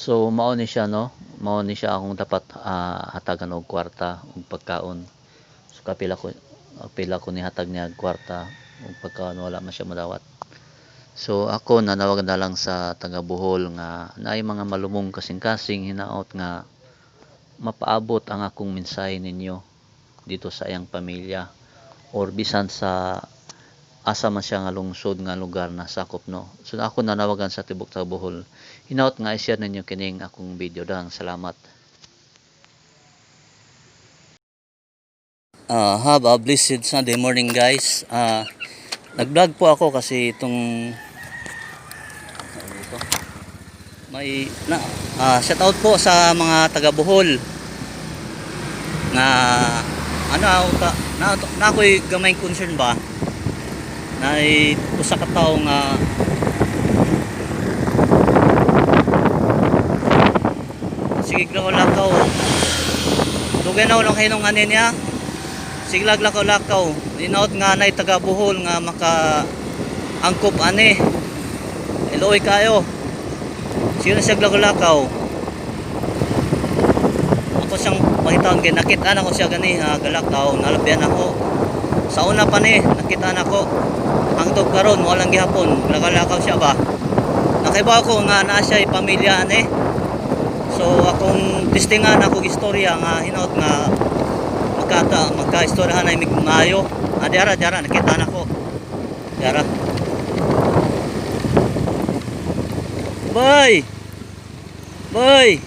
So mao ni siya, no, mao ni siya akong dapat hatagan og kwarta ug pagkaon. So kapila ko ni hatag niya og kwarta ug pagkaon, wala man siya modawat. So ako nanawagan na lang sa taga Bohol nga naay mga malumong kasing-kasing, hinaot nga mapaabot ang akong mensahe ninyo dito sa iyang pamilya or bisan sa asa man siya nga lungsod nga lugar na sakop, no. So ako nanawagan sa tibok taga Bohol, hinaot nga i-share ninyo kining akong video. Daghang salamat. Have a blessed Sunday morning, guys. Nag-vlog po ako kasi itong ito. May na shout out po sa mga taga Bohol nga ano ta, na, na ako'y gamay concern ba na usa ka tawo nga sige lakaw-lakaw, dugay na walang hinong ani niya, sige lakaw-lakaw. Hinaot nga nay taga Bohol nga maka angkop ani. Eloy kayo. Sige na siya lakaw-lakaw. Ako siyang pangitaon kay nakita na ko siya gani ha, galakaw, nalabyan ako. Sa una pa ni nakita na ko. Hangtod karon mo lang gihapon, lakaw-lakaw siya ba. Nakaibaw ko nga naa siya pamilya ani. So akong testingan ako istorya nga hinaot nga magkata magka-istoryahan ay mig maayo. Ah, diara diara nakita na ko. Diara. Boy. Boy.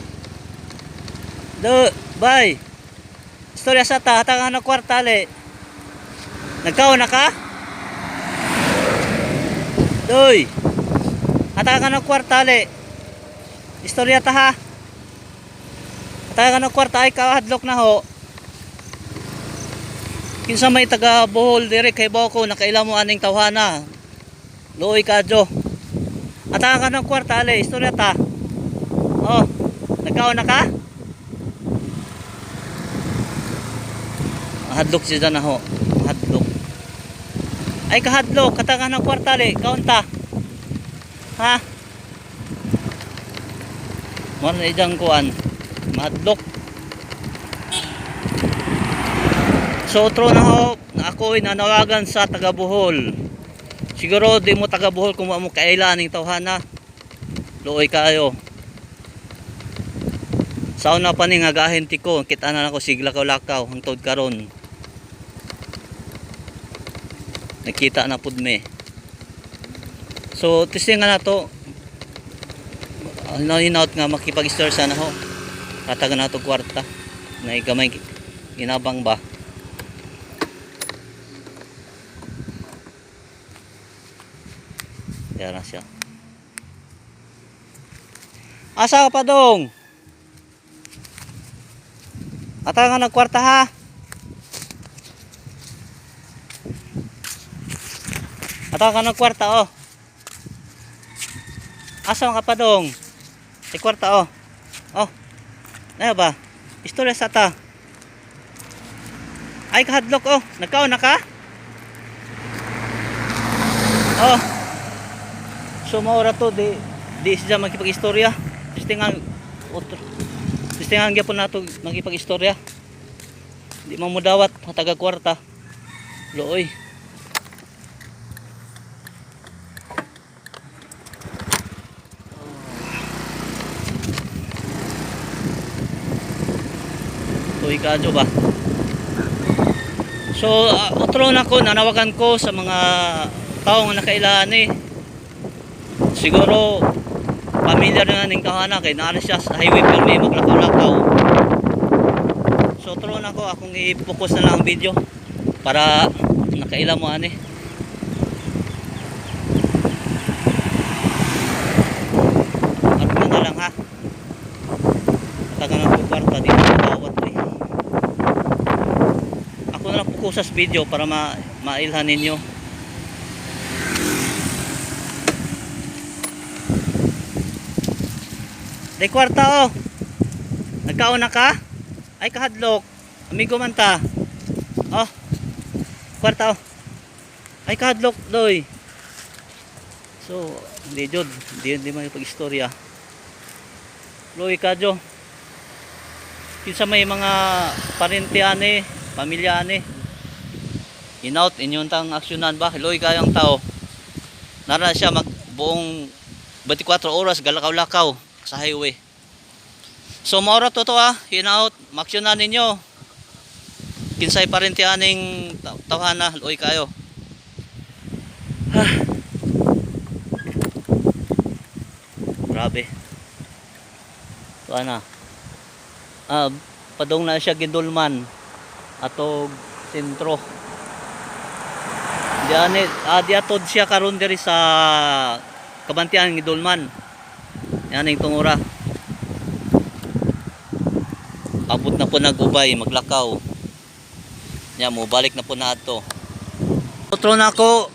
Do, bye. Istorya sa ta, hatagan ng kwarta le. Nagkaon na ka? Doy. Hatagan ng kwarta le. Istorya ta ha. Hatagan ng kwarta ay kahadlok na ho. Kinsa may taga Bohol dire kay Boko nakaila mo aning tawhana. Luoy kadyo. Hatagan ng kwarta le, istorya ta. Oh, nagkaon na ka? Hadlok siya na ho. Hadlok. Ay kahadlok, katakan ng kwarta le, kaunta. Ha? Mo na idang kuan. Mahadlok. So otro na ho, na ako'y nanawagan sa taga Bohol. Siguro di mo taga Bohol kung wa mo kaila ning tawhana. Luoy kayo. Sa una pa ni nga gahin ti ko, kita na nako sigla lakaw hangtod karon. Nakita na pud me. So testing nga nato. Hinaut nga makipag-store sana ho. Katagan nato kwarta. Na gamay ginabang ba. Yara siya. Asa ka pa dong? Ata nga nagkwarta ha. Ata ka nagkwarta oh. Asa ka pa dong? Ay kwarta oh. Oh. Ano ba? Istorya sa ta. Ay kahadlok oh. Nagkaon na ka? Oh. So maura to di di siya makipag-istorya. Testingan otro. Testingan gyapon nato makipag-istorya. Di man mo dawat hataga kwarta. Looy. Tuwi kadyo ba? So, otro na ko, nanawagan ko sa mga tao nga nakailan eh. Siguro, pamilyar na ning kahana kay naa siya sa highway permi maglakaw-lakaw. So, otro na ko, akong i-focus na lang ang video para nakaila mo ani. At na lang ha. Taga na ko kwarta dito bawat eh. Ako na lang focus sa video para mailhan ninyo. Day kwarta oh. Nagkaon na ka? Ay kahadlok. Amigo man ta. Oh. Kwarta oh. Ay kahadlok doy. So, hindi jud, hindi hindi may pag-istorya. Luoy kadyo. Kinsa may mga parente ani, pamilya ani. Inaut inyong tang aksyonan ba? Luoy kayong tao. Nara siya mag buong 24 oras galakaw-lakaw sa highway. So maura to to ah, hinaut, maksyonan ninyo. Kinsay parente aning tawhana, luoy kayo. Grabe. Ito ana. Ah, padong na siya gidulman atog sentro. Di ani ah, di atod siya karon diri sa Kabantian gidulman. Yan ang tungura. Abot na po nagubay maglakaw. Nya mo balik na po na ato. Otro na ako.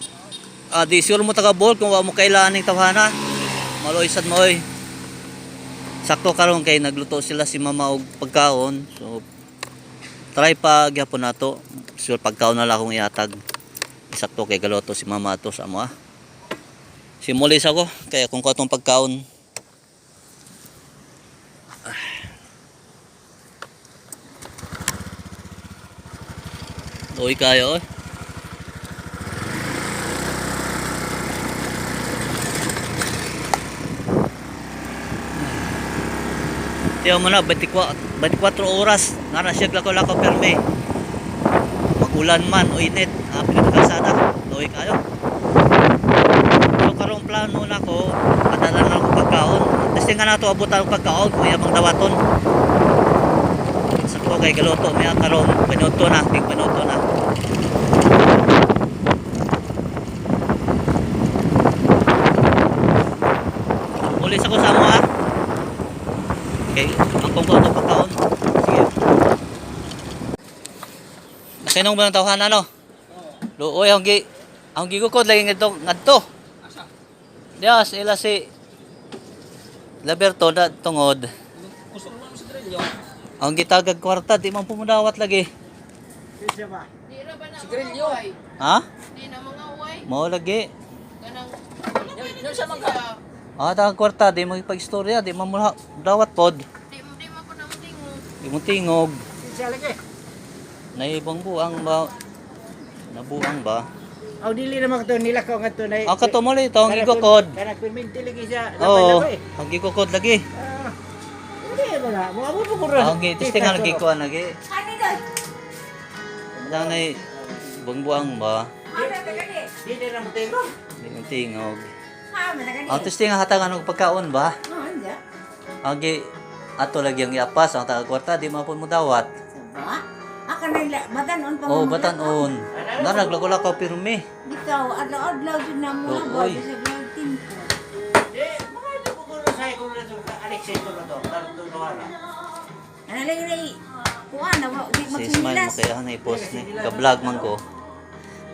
Ah, di sure mo taga Bohol kung wa mo kailangan ning tawhana. Maloy sad mo oy. Sakto karon kay nagluto sila si mama og pagkaon. So try pa gyapon nato. Sure pagkaon na lang akong ihatag. Sakto kay galuto si mama ato sa amo ah. Simulis ako kaya kung katong pagkaon. Uy kayo oy. Tiyo mo na, 24, 24 oras, nara siya lakaw-lakaw perme. Magulan man o init, happy na kalsada, luwi kayo. So karong plano na ko, padala na ako pagkaon. Testing nga na ito, abutan ang pagkaon, kung yamang dawaton. Sakto kay galuto, may karon panuto na, tig panuto na. Ulis ako sa amo ah. Okay, ang kung ko pagkaon. Sige. Nakinong ba ng tawhana no? Luoy ang gi ang gigukod lagi ngadto ngadto. Dias ila si Laberto na tungod. Kusog mo sa drilyo. Ang gitagag kwarta di man pumudawat lagi. Di ra ba na Si mga Grillo. uway? Ha? Di na mga uway. Mao lagi. Kanang wala pa Yan siya man ka. sila. Ah, tagag kwarta di mo ipagistorya, di man mo dawat pod. Di man po na tingog. Di mo tingog. Naibang buang ba? Nabuang ba? Aw dili naman kato nila ko ngadto na. Ang kato mo ito, ang gigukod. Kanang perminti lagi siya. Oo, Labay-labay. ang gigukod lagi. Ah, Hindi ba na? Mo amo po ko Ang gitisting ang gikuan lagi. Nanay, buang-buang ba? Dili na mo tingog. Di mo tingog. Ang testing ang hatangan og pagkaon ba? Ang gi ato lagi ang iapas ang taga kwarta di man pud mo dawat. Aka na ila, batanon pa Oh, mo batanon. Narag lako pirmi. Bitaw, adlaw-adlaw jud na mo Oo, ba oy. sa timpo. Di mga ito ko kuno sa ko na to Alexei ko na to. Karon to no ara. Ana lay lay kuan na wa di Si Smile mo magsinilas. kaya na i-post ni. Ga-vlog man ko.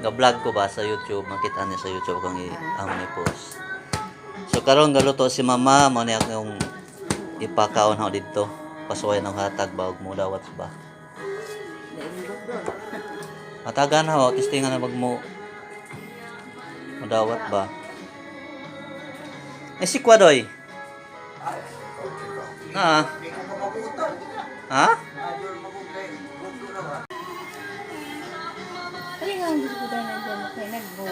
Ga-vlog ko ba sa YouTube, makita niya sa YouTube kung ang i-post. So karon galuto si mama mo niya akong ipakaon ho didto. Pasuway ng hatag ba og mo dawat ba. Hatagan ho, testingan na wag mo mudawat ba. Eh si Kwadoy. Ah. Ha? Kali nga ang gusto ko dahil nandiyan mo kay nagbo.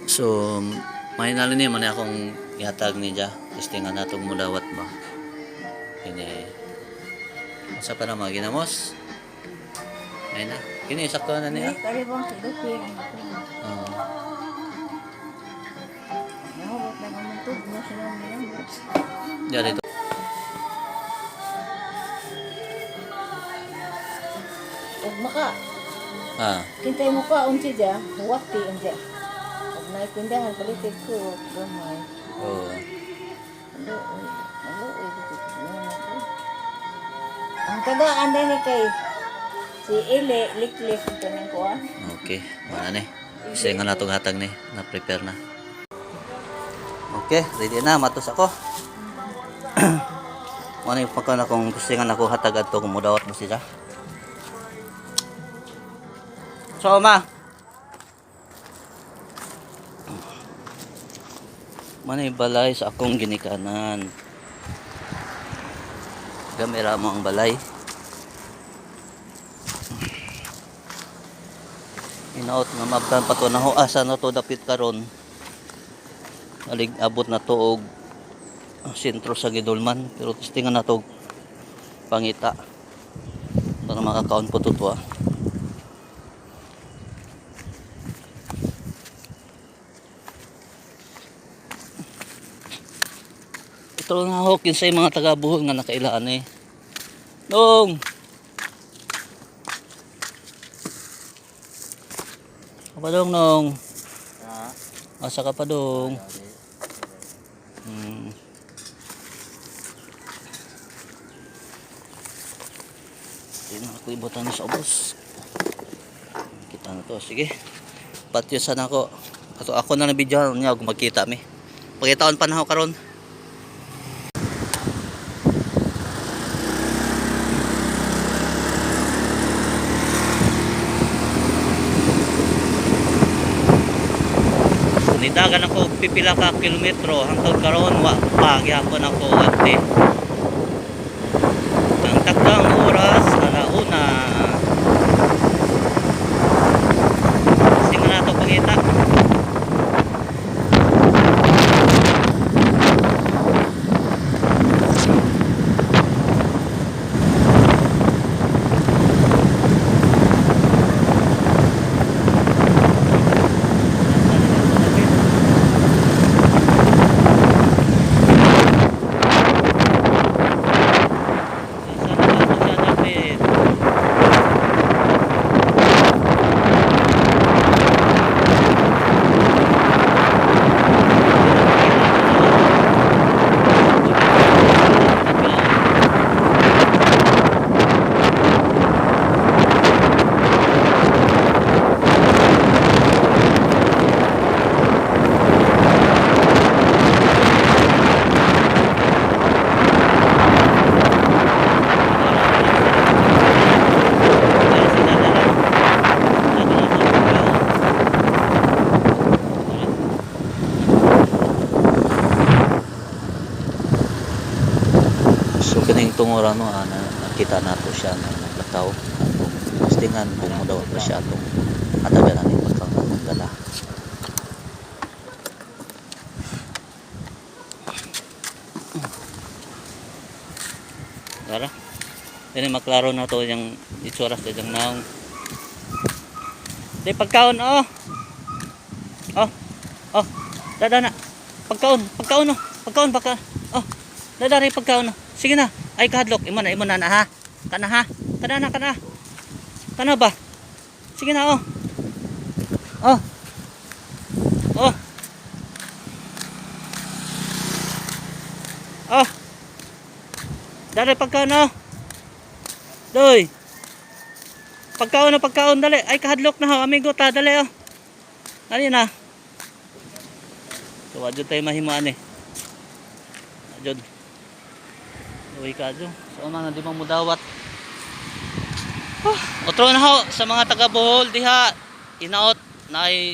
So, may nalo niya man akong ihatag niya. Testingan natong mudawat ba. Kini. Unsa pa na mga ginamos? Ay na. Kini sakto na niya. Kali bang sa dupi. Oo. Nahugot na ang tug mo sa mga ginamos. Diyan dito. Ug maka Ah. kintay mo ka unsa dya, huwati unsa. Ug naipindahan palitit ko gamay. Oo. Ano, oy, ano, oy, ano, Ang tagaan din ni kay si Ile, liklik ito ng kuha. Okay, wala ni. Testingan natong hatag ni. Na-prepare na. Okay, ready na. Matos ako. Ano yung pagka na kung testingan ako hatag adto kung mudawat mo siya. So, ma. Manay balay sa akong ginikanan. Gamira mo ang balay. Hinaot nga maabtan pa to na ho asa na to dapit karon. Alig abot na to og sentro sa Gidulman pero testingan na to og pangita para makakaon po to to ah. Ito na ho kinsay mga taga Bohol nga nakailaan eh. Dong. Apa dong nong? Asa ka pa dong? Hindi na ako ibutan sa ubos. Kita na to. Sige. Patyo sana ako. Ato ako na lang video niya kung magkita mi. Pagkitaon pa na ako karon. Nidagan ako og pipila ka kilometro hangtod karon wa pa gihapon ako ate. Ang takdang oras alauna. Singa na to pangita. Saan ba ito siya dapat? So kining tungura no ana nakita nato siya na naglakaw atong postingan kung modaw pa siya atong hatagan ani pagkaon atong dala. Tara. Dili maklaro na to yung itsura sa diyang naong. Di pagkaon oh. Oh. Oh. Dada na. Pagkaon, pagkaon oh. Pagkaon baka. Oh. Dada rin pagkaon oh. Sige na. Ay kahadlok, imo na na ha. Kana ha. Kana na kana. Kana ba? Sige na oh. Oh. Oh. Oh. Dali pagkaon oh. Doy. Pagkaon na pagkaon dali. Ay kahadlok na ho, amigo ta dali oh. Dali na. So adyo tayo mahimuan eh. Adyo. Uwi ka adyo. So mga di mo mudawat. Ah, otro na ho sa mga taga Bohol diha inaot na ay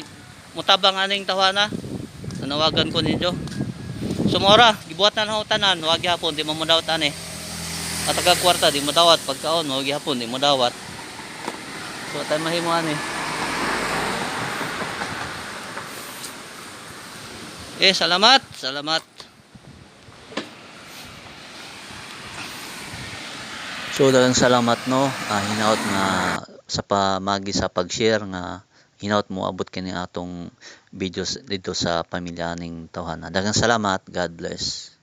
mutabang aning tawana. Nanawagan ko ninyo. Sumora, gibuhat na ho tanan, wa gihapon di mo mudawat ani. At taga kwarta di mo dawat pagkaon mo gihapon di mo dawat. So tayo mahimuan eh. Eh, salamat, salamat. So daghang salamat no, hinaot nga sa pamagi sa pag-share nga hinaot mo abot kini atong videos dito sa pamilya ning tawhana. Daghang salamat, God bless.